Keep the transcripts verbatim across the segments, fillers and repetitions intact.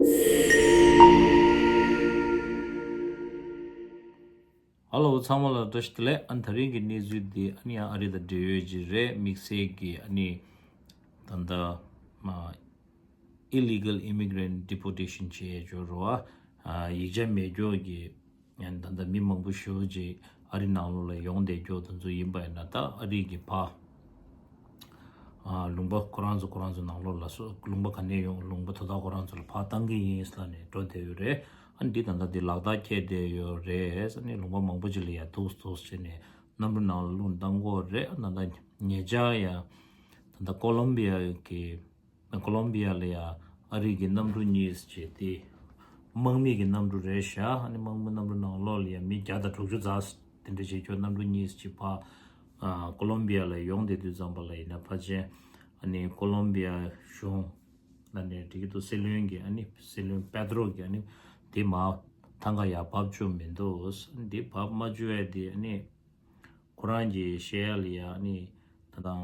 ཧ་ལོ། ཚང་མ་ལ་བཀྲ་ཤིས་བདེ་ལེགས། ཨ་ནི་དེ་རིང་གི་གནས་ཚུལ་འདི་ཨ་ནི་ཡང་ཨ་རི་དང་འབྲེལ་ཡོད་ཅིག་རེད། དམིགས་བསལ་གྱི་ཨ་ནི་ད་ལྟ་མ་illegal immigrant deportation བྱས་ཡོད་རོ། ཨ་ཡིག་ཆ་མེད་མཁན་གྱི་ད་ལྟ་མི་མང་པོ་ཞེ་པོ་ཅིག་ཨ་རི་ནང་ལོགས་ལ་ཡོང་བསྡད་མཁན་དེ་ཚོ་ཡིན་པ་ཡིན་ན། ད་ཨ་རི་གི་ཕ་ཨ་ལུང་པ་ཁོ་རང་ཚོ་ཁོ་རང་ཚོ་ནང་ལོགས་ལ་སོ་ལུང་པ་ག་ནས་ཡོང་། ལུང་པ་དོ་བདག་ཁོ་རང་ཚོ་ལ་ཕར་བཏང་གི་ཡིན་ལབ་ནས་འགྲོ་བསྡད་ཡོད་རེད། ཨ་འདི་ད་ལྟ་འདི་ལག་བསྟར་འཁེལ་བསྡད་ཡོད་རེད། ཨ་ནི་ལུང་པ་མང་པོ་ཅིག་ལ་ཡ་ཐུག་ཐུག་བྱས་ནས་གནམ་གྲུ་ནང་ལ་བླུགས་བཏང་གི་ཡོད་རེད། ཨ་ད་ལྟ་ཉེ་ཆར་ཡ་ད་ལྟ་ཀོ་ལོམ་བི་ཡ་གི་ཀོ་ལོམ་བི་ཡ་ལ་ཡ་ཨ་རི་གི་གནམ་གྲུ་གཉིས་བྱས་ཏེ། དམག་མི་གི་གནམ་གྲུ་རེད་ཤག་ཨ་ནི་དམག་མི་གནམ་གྲུ་ནང་ལོགས་ལ་ཡ་མི་བརྒྱ་དང་དྲུག་ཅུ་ཙམ་དེ་འདྲ་བྱེད་ཀྱོག་གནམ་གྲུ་གཉིས་ཅིག་ཕར་ཨ་ཀོ་ལོམ་བི་ཡ་ལ་ཡོང་བསྡད་དུས་ཙམ་པ་ལ་ཡིན་ན། ཕལ་ཆེར་ཨ་ནི་ཀོ་ལོམ་བི་ཡ་གཞུང་ལ་ནས་འགྲིག་གི་འདུག་སྲིད་བློན་གྱི་ཨ་ནི་སྲིད་བློན་པེ་ཏྲོ་གི་ཨ་ནི་དེ་མར་ཐང་ག་ཡར་བབས་བཅུག་མི་འདུག་འདི་བབས་མ་བཅུག་ཡ་དེ་ཨ་ནི་ཁོ་རང་གི་བཤད་ཡ་ལ་ཡ་ཨ་ནི་ད་དང་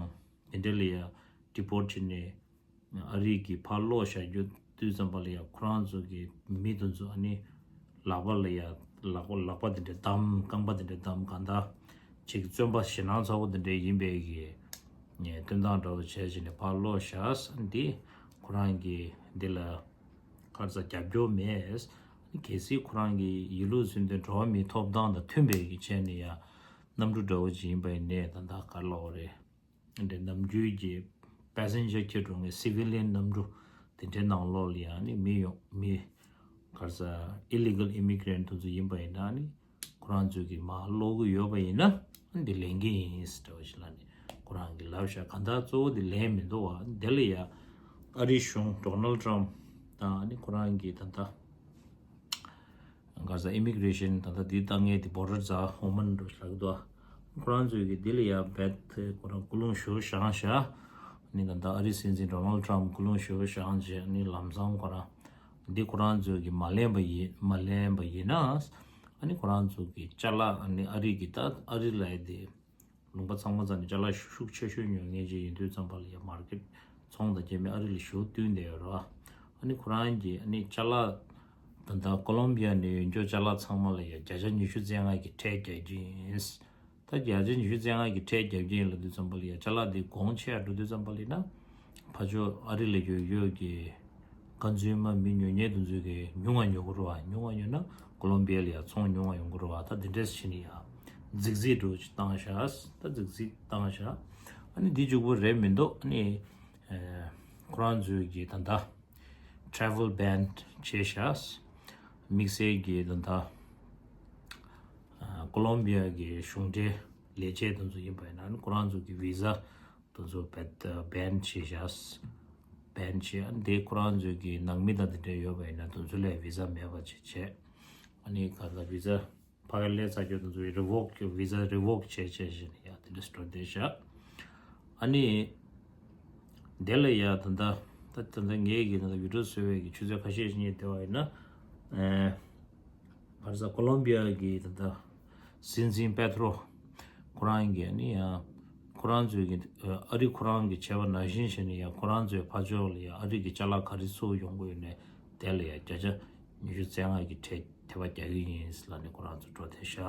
དེ་འདྲ་ལ་ཡ་ཌི་པོར་ཊི་བྱས་ནས་ཨ་རི་གི་ཕར་སློག་བཞག་རྒྱུ་དུས་ཙམ་པ་ལ་ཡ། ཁོ་རང་ཚོ་གི་མི་དེ་ཚོ་ཨ་ནི་ལག་པ་ལ་ཡ་ལག་པ་ལག་པ་དེ་འདྲ་བསྡམ། རྐང་པ་དེ་འདྲ་བསྡམ། གང་ལྟར་ཅིག་བཙོན་པ་ཞེད་སྣང་ཚ་པོ་དེ་འདྲ་ཡིན་པའི་གི་ནས་སྟོན་སྟངས་འདྲ་བོ་བྱས་བྱས་ནས་ཕར་སློག་བཞག་འདི་ཁོ་རང་གི་འདི་ལ་ག་རེ་ཟེར་རྒྱབ་སྐྱོར་མེད། གལ་སྲིད་ཁོ་རང་གི་ཡིན་ལུགས་ཟིན་དོན་འགྲོ་བ་མིའི་ཐོབ་ཐང་དང་མཐུན་པའི་གི་བྱས་ནས་ཡ་གནམ་གྲུ་འདྲ་བོ་ཅིག་ཡིན་པ་ཡིན་ནའི་ད་ལྟ་ག་རེ་ལབ་དགོས་རེད། འདྲ་ནམ་རྒྱུན་གྱི་པེ་སེན་ཇར་འཁྱེར་འགྲོ་མཁན་སི་བི་ལི་ཡན་གནམ་གྲུ་དེ་འདྲའི་ནང་ལོགས་ལ་ཡང་ནི་མི་ཡོང་མི་ག་རེ་ཟེར་ཨི་ལི་གལ་ཨི་མི་གྷི་རེན་ཊི་དེ་ཚོ་ཡིན་པ་ཡིན་ན་ནི་ཁོ་རང་ཚོས་ཀྱི་མར་སློག་གི་ཡོད་པ་ཡིན་ན་འདི་ལེན་གྱི་ཡིན་ཟེར་འདྲ་བ་ཞིག་ལབ་ནས་ཁོ་རང་གིས་ལབ་ཤག་གང་ལྟར་གཙོ་བོ་འདི་ལེན་མི་འདུག་བ། འདི་ལ་ཡ་ཨ་རིའི་གཞུང་ཌོ་ནལ་ཊམ་དང་ནི་ཁོ་རང་གི་ད་ལྟ་ག་རེ་ཟེར་ཨི་མི་གྷི་རེ་ཤན་ད་ལྟ་འདི་ལྟ་མཁན་དེ་བོར་ཌར་ཛ་ཧོ་མན་འགྲོ་ལབ་ཀྱི་འདུག་ཁོ་རང་ཚོས་ཀྱི་འདི་ལ་ཡ་རྦད་དེ་ཁོ་རང་ཀུན་སློང་ཞེ་པོ་བཞེངས་ཤག་ནི་ད་ལྟ་ཨ་རིའི་སྲིད་འཛིན་ཌོ་ནལ་ཊམ་ཀུན་སློང་ཞེ་པོ་བཞེངས་བྱས་ནི་ལམ་སང་ཁོ་རང་འདི་ཁོ་རང་ཚོས་ཀྱི་མ་ལེན་པ་ཡིན་མ་ལེན་པ་ཡིན་ན། ཨ་ནི་ཁོ་རང་ཚོ་གི་ཅ་ལག་ཨ་ནི་ཨ་རི་གི་ད་ཨ་རི་ལ་ཡ་དེ། ལུང་པ་ཚང་མ་ཚང་ནས་ཅ་ལག་ཤུགས་ཆེ་ཤོས་ཉོ་མཁན་ཅིག་ཡིན་དུས་ཙམ་པ་ལ་ཡ་མར་ཀེཊ་ཚོང་དང་རྒྱ་མི་ཨ་རི་ལ་ཞེ་པོ་བསྟུན་བསྡད་ཡོད་རེད་བ། ཨ་ནི་ཁོ་རང་གིས་ཨ་ནི་ཅ་ལག་ད་ལྟ་ཀོ་ལོམ་བི་ཡ་ནས་ཡོང་རྒྱུ་ཅ་ལག་ཚང་མ་ལ་ཡ་བརྒྱ་ཆ་ཉི་ཤུ་རྩ་ལྔ་གི་ཁྲལ་རྒྱག་རྒྱུ་ཡིན། ད་བརྒྱ་ཆ་ཉི་ཤུ་རྩ་ལྔ་གི་ཁྲལ་རྒྱག་རྒྱུ་ཡིན་ལབ་དུས་ཙམ་པ་ལ་ཡ་ཅ་ལག་འདི་གོང་ཆེ་ཡ་འགྲོ་དུས་ཙམ་པ་ལ་ཡིན་ན། ཕར་ཕྱོགས་ཨ་རི་ལ་ཡོད་ཡོད་ཀྱི་ཁང་ཚུན་མ་མི་ཉོ་མཁན་དེ་ཚོས་ཀྱི་ཉུང་བ་ཉོ་གི་རེད་བ། ཉུང་བ་ཉོ་ན་ཀོ་ལོམ་བི་ཡ་ལ་ཡ་ཚོང་ཉུང་བ་ཡོང་གི་རེད་བ། ད་དེ་འདྲས་བྱས་ནས་ཡ་རྫིག་རྫིག་འགྲོ་ཅིག་བཏང་ཤག་ད་རྫིག་རྫིག་བཏང་ཤག་ཨ་ནི་འདི་གཅིག་པོ་རེད་མི་འདུག་ཨ་ནི་ཨེ་ཁོ་རང་ཚོས་ཀྱི་ད་ལྟ་ཊེ་རེ་ཝལ་བྷན་བྱས་ཤག་དམིགས་བསལ་གྱི་ད་ལྟ་ཨ་ཀོ་ལོམ་བི་ཡ་གི་གཞུང་འབྲེལ་ལས་བྱེད་དེ་ཚོ་ཡིན་པ་ཡིན་ན་ཨ་ནི་ཁོ་རང་ཚོ་གི་བི་ཟ་དེ་ཚོ་བྷན་བྷན་བྱས་ཤག་བྷན་བྱས། ཨ་ནི་དེ་ཁོ་རང་ཚོའི་གི་ནང་མི་དང་དེ་འདྲ་ཡོད་པ་ཡིན་ན་དེ་ཚོ་ལ་བི་ཟ་མེད་པ་བྱས་བྱས། ཨ་ནི་ག་ལ་བི་ཟ་ཕ་གི་སླེབས་ཚར་རྒྱུ་དེ་ཚོ་རི་ཝོག་གི་བི་ཟ་རི་ཝོག་བྱས་བྱས་བྱས་ནས་ཡ་དེ་འདྲ་སྤྲོད་བསྡད་ཤག་ཨ་ནི་དེ་ལ་ཡ་ད་ལྟ་ད་ད་ལྟ་ངས་གི་ད་ལྟ་བི་ཌི་ཡོ་བཟོས་པའི་གི་ཆུ་ཚོད་ཁ་ཤས་ཤིག་ཉལ་བསྡད་པ་ཡིན་ན། ཨེ། ག་རེ་ཟེར་ཀོ་ལོམ་བི་ཡ་གི་ད་ལྟ་སྲིད་འཛིན་པེ་ཏྲོ་ཁོ་རང་གིས་ནི་ཡང་ཁོ་རང་ཚོའི་གི་ཨ་རི་ཁོ་རང་གིས་བྱས་པ་ནང་བཞིན་བྱས་ནས་ཡང་ཁོ་རང་ཚོའི་ཕར་ཕྱོགས་ལ་ཡང་ཨ་རི་གི་ཅ་ལག་ག་རེ་ཚུར་ཡོང་གི་ཡོད་ནའི་དེ་ལ་ཡང་བརྒྱ་ཆ་ཉི་ཤུ་རྩ་ལྔ་གི་ཁྲལ་དེ་བ་རྒྱག་གི་ཡིན་ལབ་ནས་ཁོ་རང་ཚོ་འགྲོ་བསྡད་ཤག་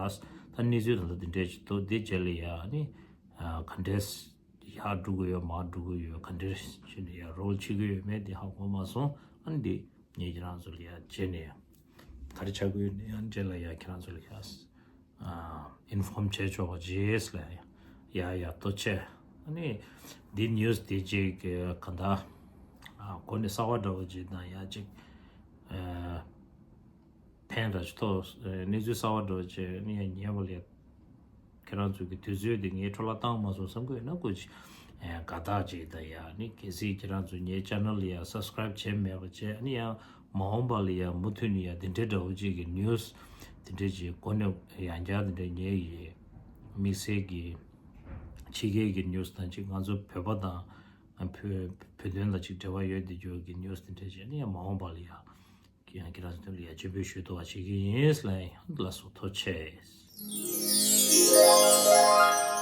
ད་གནས་ཚུལ་ད་ལྟ་འདི་འདྲས་ཅིག་འདུག་འདི་རྗེས་ལ་ཡང་ནི་ཨ་ག་འདྲས། ཡར་འགྲོ་གི་ཡོད་མར་འགྲོ་གི་ཡོད་ག་འདྲ་བྱས་ནས་ཡར་རོལ་ཕྱིན་གི་ཡོད་མེད་དེ་ཧ་གོ་མ་སོང་། ཨ་ནི་འདི་ངས་ཁྱེད་རང་ཚོ་ལ་ཡར་བྱས་ནས་ག་རེ་ཆགས་ཀྱི་ཡོད་ནས་ཡང་རྗེས་ལ་ཡར་ཁྱེད་རང་ཚོ་ལ་ཡར་ཨིན་ཕོམ་བྱས་ཆོག་པ་རྗེས་ལ་ཡར་ཡར་ལྟོ་ཆས། ཨ་ནི་འདི་ནིའུ་སི་དེ་ཅིག་གི་ག་འདྲ་གོ་ནས་གསར་བ་འདྲ་བོ་ཅིག་དང་ཡར་ཅིག་ཕན་ར་ཅིག་ཐོགས་གནས་ཚུལ་གསར་བ་འདྲ་བོ་ཅིག་ནི་ཡང་ཉན་པ་ལས། ཁྱེད་རང་ཚོ་གི་དུས་ཚོད་དེ་ངའི་འཕྲོ་བརླག་བཏང་མ་སོང་བསམ་གི་ཡོད་ན་སྐུ་མཁྱེན། ཨེ་དགའ་རྟགས་ཅིག་དང་ཡང་ནི་གལ་སྲིད་ཁྱེད་རང་ཚོ་ངའི་ཆེ་ནལ་ལ་ཡང་སབ་སི་ཀ་རེབ་བྱས་མེད་པ་བྱས། ཨ་ནི་ཡང་མ་འོངས་པ་ལ་ཡང་མུ་མཐུད་ནས་ཡང་དེ་འདྲའི་འདྲ་བོ་ཅིག་གི་ནིའུ་སི་དེ་འདྲའི་ཅིག་གོ་ནས་ཡང་བསྐྱར་དེ་འདྲའི་ཉན་ཡིན། དམིགས་བསལ་གྱི་ཕྱི་རྒྱལ་གྱི་ནིའུ་སི་དང་ཅིག་ང་ཚོ་བོད་པ་དང་བོད་བོད་དོན་དང་ཅིག་འབྲེལ་བ་ཡོད་དེ་འགྱུར་གྱི་ནིའུ་སི་དེ་འདྲའི་ཅིག་ཨ་ནི་ཡང་མ་འོངས་པ་ལ་ཡང་། ཁྱེད་རང་ཚོ་ལ་ཡ་སྤྱན་འབུལ་ཞུ་ཐུབ་པ་བྱེད་ཀྱི་ཡིན་ལ། ཡང་ལ་སོགས་ཐུགས་རྗེ་ཆེ།